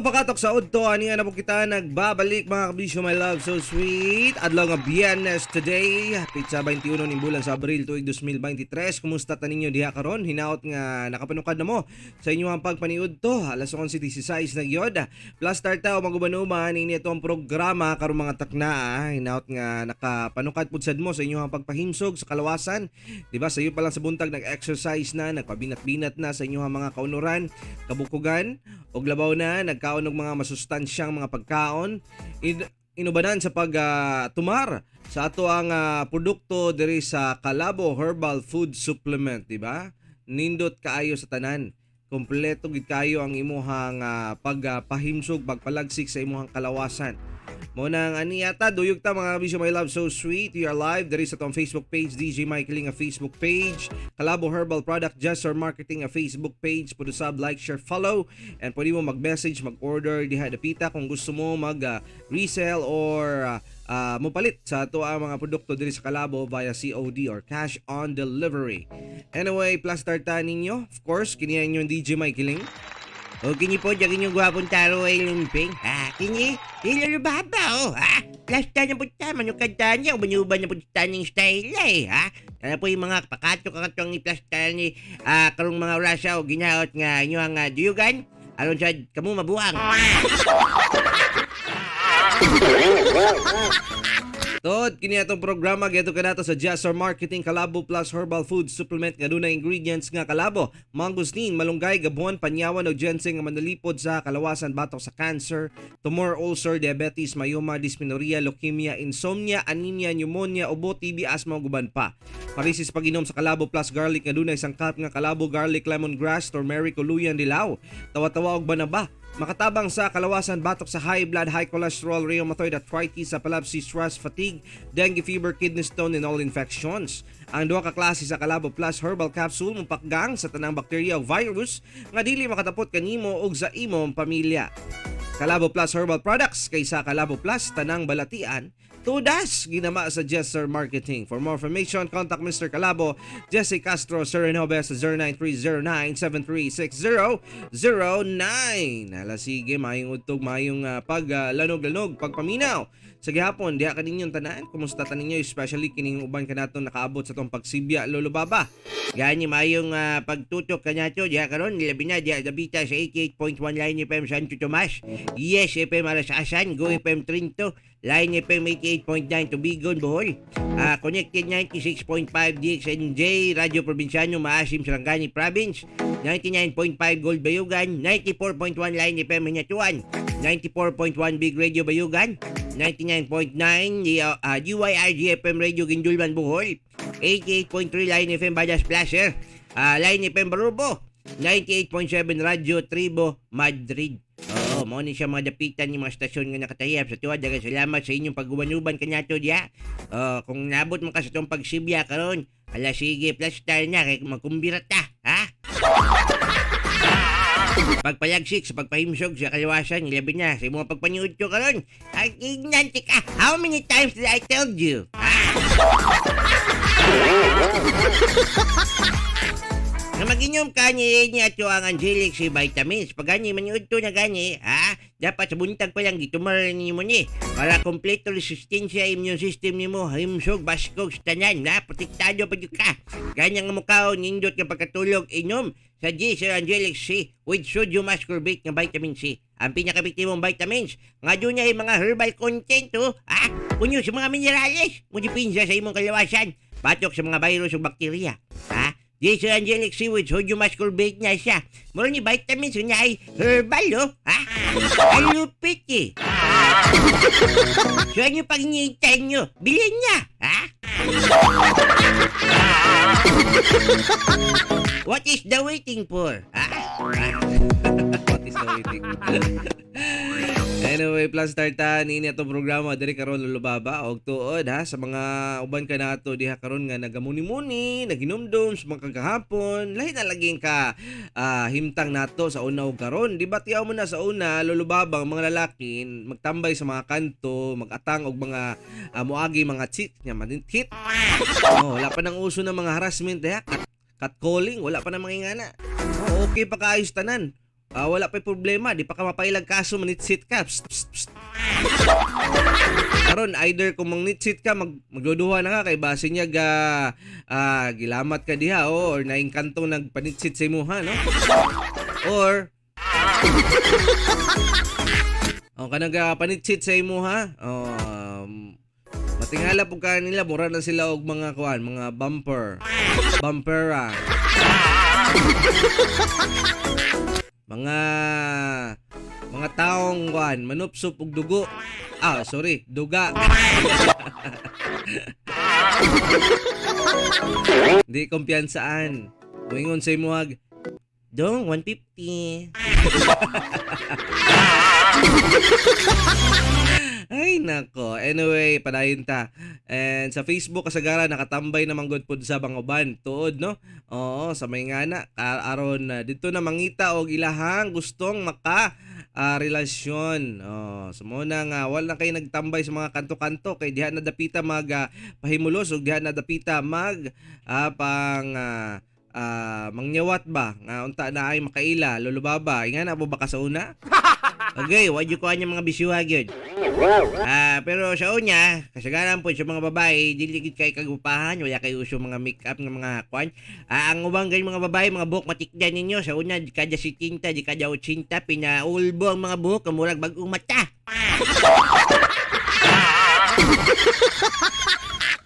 Pakatok sa udto, ani nga na po kita nagbabalik, mga kabisyo, my love, so sweet. Adlaw nga Biyernes today, petsa 21 ning bulan sa Abril tuig 2023. Kumusta ta ninyo diha karon? Hinaot nga nakapanukad na mo sa inyong pagpaniud to. Alas 11:16 na gyud. Plus start ta maguban-uban ini atong programa karon, mga takna. Hinaot nga nakapanukad pud sad mo sa inyong pagpahimsog sa kalawasan. Di ba? Sa iyo pa lang sa buntag nag-exercise na, nagpabinat-binat na sa inyong mga kaunuran, kabukugan, og labaw na nagkaon og mga masustansyang mga pagkaon. Inubanan sa pag tumar sa ato ang produkto diri sa Kalabo Herbal Food Supplement, di ba? Nindot kaayo sa tanan. Kompleto gid kayo ang imuhang pagpahimsog, pagpalagsik sa imuhang kalawasan. Mo nang ani yata duyog ta, mga kabisyo, my love, so sweet. We are live diri sa atong Facebook page, DJ Mike Ling a Facebook page, Kalabo Herbal Product Just or Marketing a Facebook page. Pwede sub, like, share, follow and pwede mo mag-message, mag-order diha dapita kung gusto mo mag resell or mopalit sa ato ang mga produkto diri sa Kalabo via COD or cash on delivery. Anyway, plus start ta ninyo. Of course, kini ang inyong DJ Mike Ling. O kini po, dyan inyong gwapong taro ay lumping. Ha, kini, kini baba oh, ha? Plasta na punta, manukad niya, uban na punta niyang style eh, ha? Ano po yung mga pakato kakatong iplasta ni karong mga orasa o ginaot nga inyo ang duyugan, aron sa kamo mabuang. Tod, kini atong programa geto kanato sa Jasor Marketing Kalabo Plus Herbal Food Supplement nga dunay ingredients nga kalabo, mangosteen, malunggay, gabon, panyawan ug ginseng nga manalipod sa kalawasan batok sa cancer, tumor, ulcer, diabetes, myoma, dysmenorrhea, leukemia, insomnia, anemia, pneumonia, ubo, TB, asthma ug uban pa. Parisis pag-inom sa Kalabo Plus Garlic nga dunay sangkap nga kalabo, garlic, lemongrass, turmeric, uluyan, dilaw, tawa-tawa ug banaba. Makatabang sa kalawasan batok sa high blood, high cholesterol, rheumatoid arthritis, epilepsy, stress, fatigue, dengue fever, kidney stone, and all infections. Ang duha ka klase sa Kalabo Plus Herbal Capsule mupakgang sa tanang bakterya o virus nga dili makatapot kanimo ug sa imong pamilya. Kalabo Plus Herbal Products, kaysa Kalabo Plus tanang balatian tudas ginama sa Jesser Marketing. For more information, contact Mr. Kalabo, Jesse Castro Serenobes sa 0930-9736009. Hala sige, mayong udtog, mayong paglanog-lanog, pagpaminaw. Sa gihapon, diha kaninyong tanan, kumusta ta ninyo, especially kining uban kanato nakaabot sa tong pagsibya, Lolo Baba? Gani mayong pagtutok kanato diha karon, labi na diha dabita sa 88.1 Line FM Santo Tomas, Yes FM Alas-Asan, Go FM Trinto, Line FM 88.9 Tubigon, Bohol, Connected 96.5 DXNJ Radio Probinsyano Maasim, Sarangani Province, 99.5 Gold Bayugan, 94.1 Line FM Hinatuan, 94.1 Big Radio Bayugan, 99.9 DYRG FM Radio Guindulman, Bohol, 88.3 Line FM Badas Placer, Line FM Barubo, 98.7 Radio Tribo, Madrid. Oo, mao ni siya mga dapitan ni mga stasyon nga nakatayap sa tuwa. Daghang salamat sa inyong pag-uban-uban kanato diya. Kung nabot man ka sa tong pagsibya karon, ala sige, plus star na kay magkumbira ta, ha? Pagpalagsik sa pagpahimsog sa kalawasan, labi na sa imong pagpaniud ko karon. Ay, ignante ka. How many times did I tell you? Ha? Nga mag-inom ka ni niya ato ang Angelic C vitamins. Pag gani maniud to na gani, ha? Dapat sa buntag pa lang gitumar nimo ni para kompleto resistensya immune system nimo, himsog, baskog sa tanan, na protektado pa jud ka. Ganyan nga mukaon, nindot nga pagkatulog, inom sa G Sir Angelic C with sodium ascorbate nga vitamin C. Ang pinakaepektibong vitamins nga doon ay mga herbal content oh, ha? Punyo sa mga minerales, mo sa imong kalawasan, batok sa mga virus ug bakterya. Ha? Di Sir Angelic C with sodium ascorbate niya siya. Muro ni vitamins niya ay herbal, oh. Ha? Ang lupit eh. So ano pag hinihintay nyo? Bilhin niya, ha? What is the waiting for? Ha? What is the waiting? Anyway, plus start ta niini atong programa diri karon, Lolo Baba, og tuod ha sa mga uban kanato diha karon nga nagamuni-muni, naginumdum sa mga kagahapon, lahi na laging ka himtang nato sa una ug karon. Di ba tiyaw mo na sa una, Lolo Baba, ang mga lalaki magtambay sa mga kanto, magatang og mga moagi mga chick nya hit. Oh, wala pa nang uso ng mga harassment diha, catcalling, wala pa nang mga ingana. Oh, okay pa kaayos tanan. Wala pa'y problema, di pa ka mapailag kaso manitsit ka. Psst, psst, psst. Karon either kung mangnitsit ka magduduha na ka kay base niya ga gilamat ka diha oh, or naingkanto nagpanitsit sa imuha, no? Or oh, kanang ga panitsit sa imuha, oh, matingala pud ka nila, mura na sila og mga kuan, mga bumper. Bumpera. Mga mga taong kuan, manupsop og dugo. Ah, sorry, duga. Di kumpiyansaan. Muingon sa imuhag, "Dong, 150." Ay, nako. Anyway, padayon ta. And sa Facebook, kasagara, nakatambay naman gud pod sa bangoban. Tuod, no? Oo, sa may ngana. Aron, dito na mangita og ilahang gustong maka relasyon. Oh, so mo na nga wala kay nagtambay sa mga kanto-kanto kay diha na dapita mag pahimulos ug diha na dapita mag pang mangyawat ba nga unta na ay makaila lolo baba inga na po ba ka sa una? Okay, wa jud ko anya mga bisyuha gyud. Pero sa unya, kasagaran po sa mga babae, dili gid kay kagupahan, wala kay uso mga make-up nga mga kwan. Ang ubang gay mga babae, mga buhok matikdan ninyo sa una di kada 70, di kada 80, pinaulbo ang mga buhok kamurag bag-ong mata.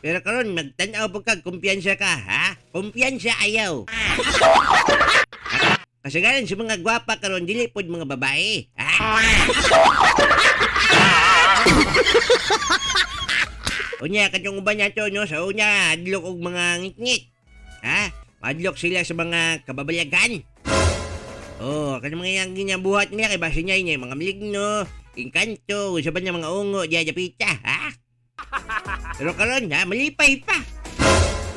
Pero karon magtan-aw pud kag kumpiyansa ka, ha? Kumpiyansa ayaw. Kasagaran sa mga gwapa karon dili pod mga babae. Ha? Unya katong uban nato no sa una adlok og mga ngitngit. Ha? Madlok sila sa mga kababalagan. Oh, kanang mga yang ginabuhat nila kay base niya niya mga maligno, engkanto, sa ba niya mga ungo diya dapita, ha? Pero karon ha, malipay pa.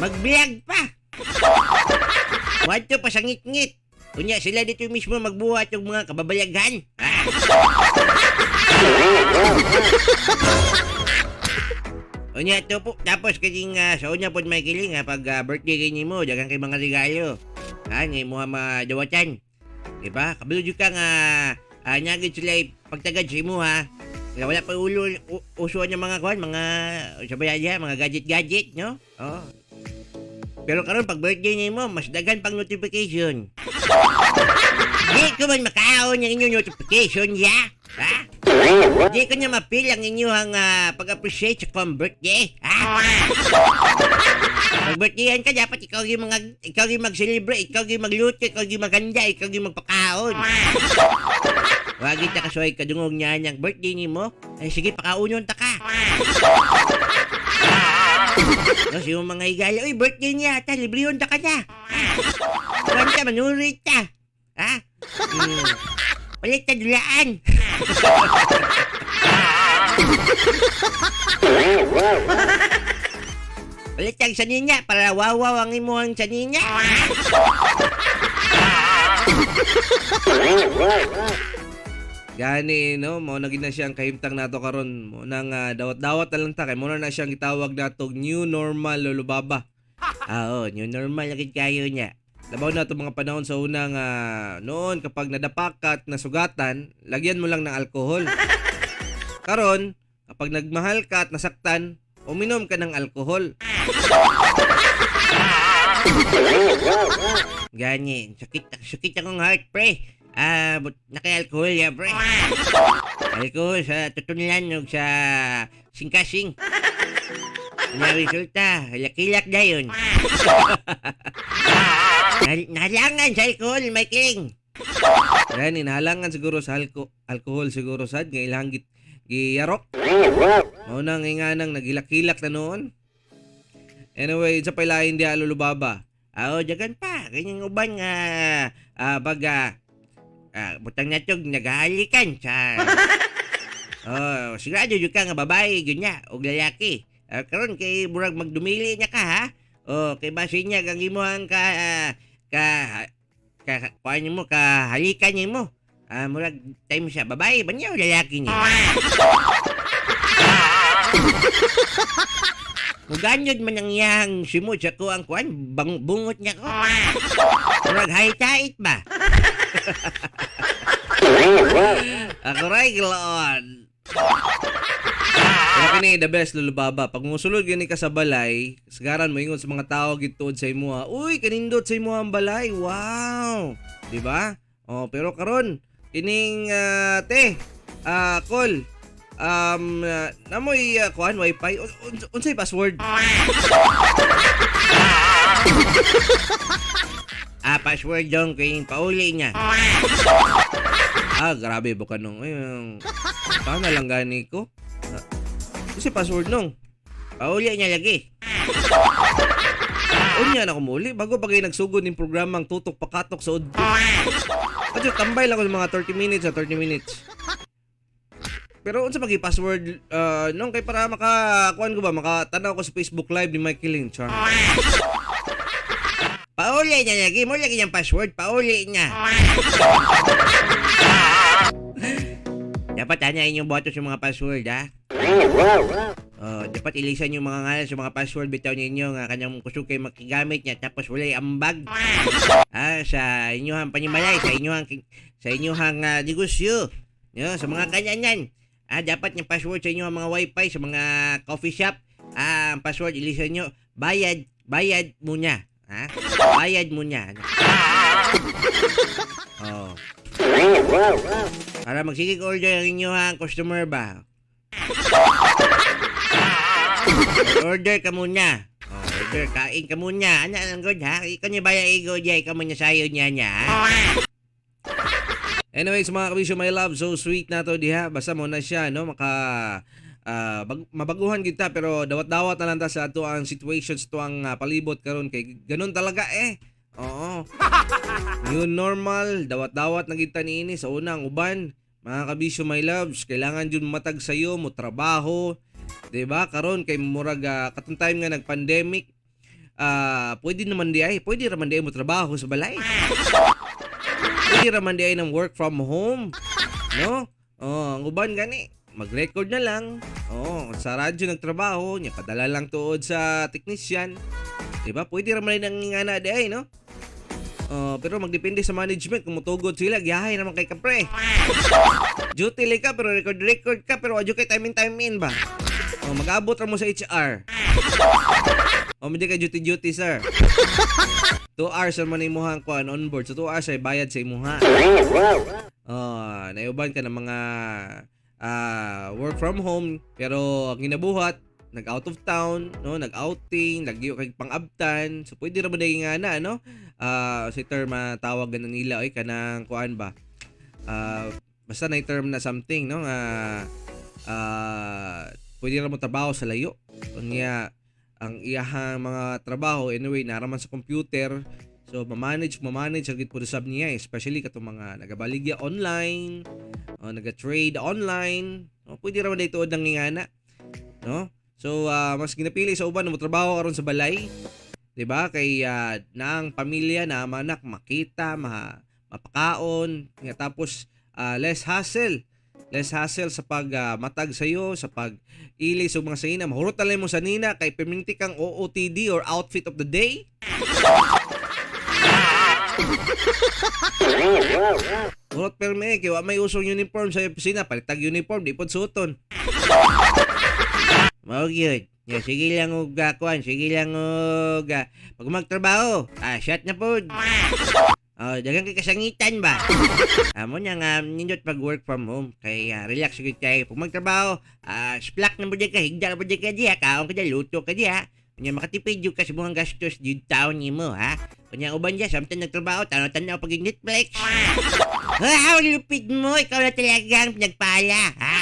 Mag-vlog pa. Wadto pa sa ngitngit. Unya sila dito mismo magbuhat og mga kababalagan. Ha? Unya to po, tapos kasing sa unya pod may kiling ha, pag birthday kay nimo, daghang kay mga regalo. Ha, nga imo madawatan. Diba? Kabalo jud ka nga nyagid sila pagtagad sa imo ha. Kaya wala pa ulo uso niya mga kuan, mga sabay diha, mga gadget-gadget, no? Oh. Pero karon pag birthday nimo, mas daghan pang notification. Di ko man makaon ang inyong notification ya. Ha? Di ko niya mapil ang inyong pag-appreciate sa kong birthday. Ha? Pag birthdayan ka, dapat ikaw yung mga, ikaw yung mag-celebrate, ikaw yung magluto, ikaw yung maganda, ikaw yung magpakaon. Wag kita kasuhay kadungog niya niyang birthday nimo. Ay sige, pakaunon ta ka. Tapos yung mga higala, uy, birthday niya ata, libre ta ka na. Kuwan ka, manurit ta. Ha? Hmm. Palit ta dulaan. Palit tag sa ninya para wawaw ang imuhang sa ninya. Gani no, mao na gid na siya ang kahimtang nato karon. Mo na nga dawat-dawat na lang ta kay mo na na siyang gitawag natog new normal lolo baba. Ah, oo, new normal na gid kayo niya. Labaw na itong mga panahon sa una nga noon kapag nadapak ka at nasugatan, lagyan mo lang ng alkohol. Karon, kapag nagmahal ka at nasaktan, uminom ka ng alkohol. Gani, sakit sakit akong heart, pre. But naka-alcohol ya, pre. Alcohol sa tutunlan ug sa singkasing. Na resulta, lakilak dayon. Nahalangan sa alcohol, Michaeling. Gani, nahalangan siguro sa alkohol siguro sad nga ilang giyarok. Mao na nga nang nagilak-hilak na noon. Anyway, sa pailain di lolo baba. Oo, dagan pa. Ganyan uban nga pag butang natog naghahalikan sa Oh, sigurado jud ka nga babae gyud niya og lalaki. Karon kay murag magdumili niya ka ha. Oh, kay base niya kang imuhang ka ka ka kuan nimo ka halikan nimo. Murag time siya babae ba niya o lalaki niya? Muganyod man ang iyang simod sa kuang kuan, bungot niya ko. Murag haytait ba? Ako ray giloon. Pero kini the best, Lolo Baba. Pag musulod gani ka sa balay, sagaran mo ingon sa mga tao gituod sa imo, "Uy, kanindot sa imo ang balay. Wow." Di ba? Oh, pero karon kining te, call namoy kuan wifi, unsay password? Ah, password dong kay pauli niya. Ah, grabe buka nung ay, paano lang gani ko? Ah, unsay password nung? Pauli niya lagi. Unya na kumuli bago pa kayo nagsugod ning programang Tutok Pakatok sa udto. Adyo tambay lang ko sa mga 30 minutes sa 30 minutes. Pero unsa magi password nung kay para maka kuan ko ba, makatanaw ko sa Facebook Live ni Michael Lin char. Pauli niya lagi. Mo lagi niyang password. Pauli niya. Dapat ana inyong boto sa mga password, ha? Oh, dapat ilisan yung mga ngalan sa mga password bitaw ninyo nga kanyang kusog kay makigamit niya tapos walay ambag. Ah, sa inyuhang panimalay, sa inyuhang negosyo. No, sa mga kanyanan. Ah, dapat yung password sa inyong mga wifi sa mga coffee shop. Ah, ang password ilisan nyo. Bayad, bayad muna. Ha? Bayad muna. Oh. Para magsigig order ang inyong customer ba? Order ka muna. Oh, order, kain ka muna. Ano ang good ha? Ikaw niya baya ego niya, ikaw muna sayo niya niya. Ha? Anyways, mga kabisyo, my love, so sweet na to diha. Basta mo na siya, no? Maka mabaguhan kita pero dawat-dawat na lang ta sa ato ang situation sa tuang palibot karon kay ganun talaga eh. Oo. New normal, dawat-dawat na kita niini sa unang uban. Mga kabisyo, my loves, kailangan jud matag sayo mo trabaho, 'di ba? Karon kay murag katong time nga nag-pandemic, pwede naman di ay, pwede ra man di ay mo trabaho sa balay. Pwede ra man di ay ng work from home. No? Oh, ang uban gani, mag-record na lang. Oh, sa radyo nagtrabaho, nya padala lang tuod sa technician. 'Di ba? Pwede ra man ang ingana di ay, no? Oh, pero magdepende sa management kung mutugot sila, giyahay naman kay kapre. Duty lang ka pero record record ka pero adyo kay time in time in ba. Oh, mag-abot ra mo sa HR. Oh, hindi ka duty duty, sir. 2 hours naman imuha ang kuan on board. So 2 hours ay bayad sa imuha. Oh, naiuban ka ng mga work from home pero ang ginabuhat nag out of town, no, nag-outing, lagyo kay pangabtan. So pwede ra ba nga na, no? Sa term tawag na nila oy kanang kuan ba? Basta na term na something, no, nga pwede ra mo trabaho sa layo. Unya ang iyahang mga trabaho anyway naraman sa computer. So ma-manage ang gid po sab niya, especially katong mga nagabaligya online, o naga-trade online. O, pwede ra man dito ng ingana, no? So mas ginapili sa uban mo trabaho karon sa balay, 'di ba? Kay naang pamilya na manak makita, mapakaon, nga tapos less hassle. Less hassle sa pag matag sayo, sa pag ili sa mga sanina. Mahurot na lang mo sa nina kay perminti kang OOTD or outfit of the day. Hurot perme kay wa may usong uniform sa opisina, palitag uniform di pod suoton. Mao gyud. Ya, sige lang og kuan, sige lang og pag magtrabaho, shot na pod. Oh, daghang kay kasangitan ba? Amo niya nga nindot pag work from home kay relax gyud kay pag magtrabaho, splak na mo ka, higda na mo ka diha, kaon ka diha, luto ka diha. Unya makatipid jud ka sa mga gastos jud taon nimo, ha? Unya uban diya samtang nagtrabaho, tanaw-tanaw pag Netflix. Wow, lupit mo, ikaw na talagang nagpala, ha?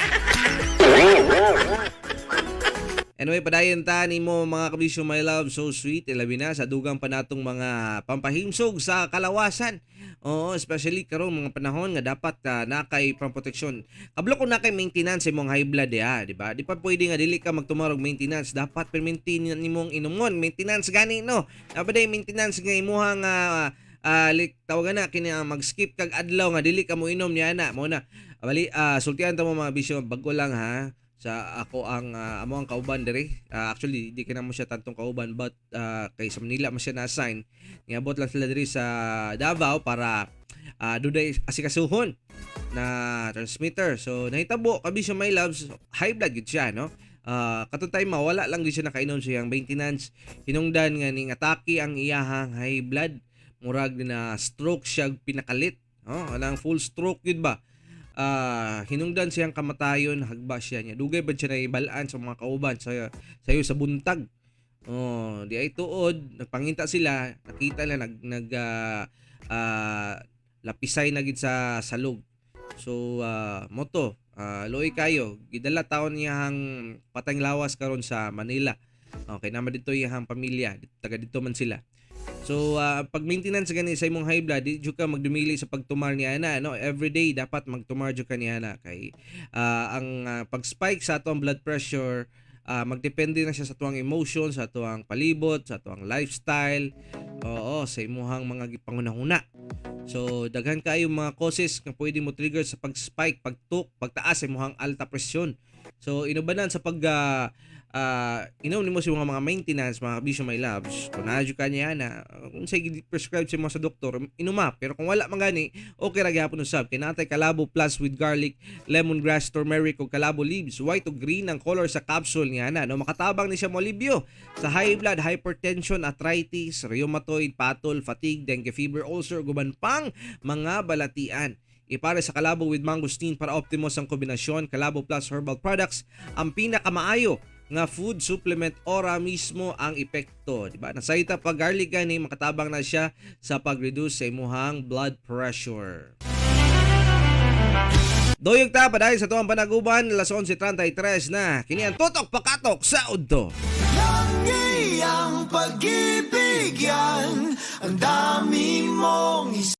Anyway, padayon ta nimo mga kabisyo, my love, so sweet, ilabi na sa dugang pa natong mga pampahimsog sa kalawasan. Oo, especially karong mga panahon nga dapat nakay protection. Kablo kung nakay maintenance imong high blood ya, di ba? Di pa pwede nga dili ka magtumarog maintenance, dapat permintin nimong inumon, maintenance gani no. Dapat day maintenance nga imuhang like, tawagan na kini ang mag-skip kag adlaw nga dili ka mo inom niya na mo na. Bali sultian ta mo mga bisyo, bago lang ha. Sa ako ang amo ang kauban diri. Actually di ka na mo siya tantong kauban, but kay sa Manila man siya na-assign. Niabot lang sila diri sa Davao para dunay asikasuhon na transmitter. So nahitabo, kabisyo my loves, high blood gid siya, no? Katong time mawala lang gid siya nakainom sa iyang maintenance, hinungdan nga ning atake ang iyahang high blood, murag na stroke siya pinakalit, oh, anang full stroke yun ba. Hinungdan siyang kamatayon, hagba siya niya. Dugay ba siya naibalaan sa mga kauban sa sayo sa buntag. Oh, di ay tuod, nagpanginta sila, nakita nila nag nag lapisay na gid sa salog. So moto, luoy kayo, gidala taon niyang patang lawas karon sa Manila. Okay, naman dito iyang pamilya, taga dito man sila. So pag maintenance gani sa imong high blood, di jud ka magdumili sa pagtumar niya na, no? Every day dapat magtumar jud ka niya na kay ang pag-spike sa atong blood pressure, magdepende na siya sa tuang emotion, sa tuang palibot, sa tuang lifestyle, oo, sa imuhang mga gipangunahuna. So daghan kayo mga causes nga pwede mo trigger sa pag-spike, pagtuk, pagtaas sa imuhang alta presyon. So inubanan sa pag inom nimo sa mga maintenance, mga kabisyo my loves, kung naa ka niya na kung say prescribe sa mo sa doktor, inuma. Pero kung wala man gani, okay ra gyapon usab kay natay Kalabo Plus with garlic, lemongrass, turmeric ug kalabo leaves. White ug green ang color sa capsule niya na, no? Makatabang ni siya molibyo sa high blood, hypertension, arthritis, rheumatoid, patol, fatigue, dengue fever, ulcer, ug uban pang mga balatian. Ipare sa Kalabo with mangosteen para optimos ang kombinasyon. Kalabo Plus Herbal Products ang pinakamaayo nga food supplement, ora mismo ang epekto, di ba? Nasayta pa garlic gani, makatabang na siya sa pag-reduce sa imuhang blood pressure. Doyog ta padayon sa tuang panaguban, alas 11:33 na. Kini ang Tutok Pakatok sa Udto. Ang iyang pag-ibig yan, ang dami mo.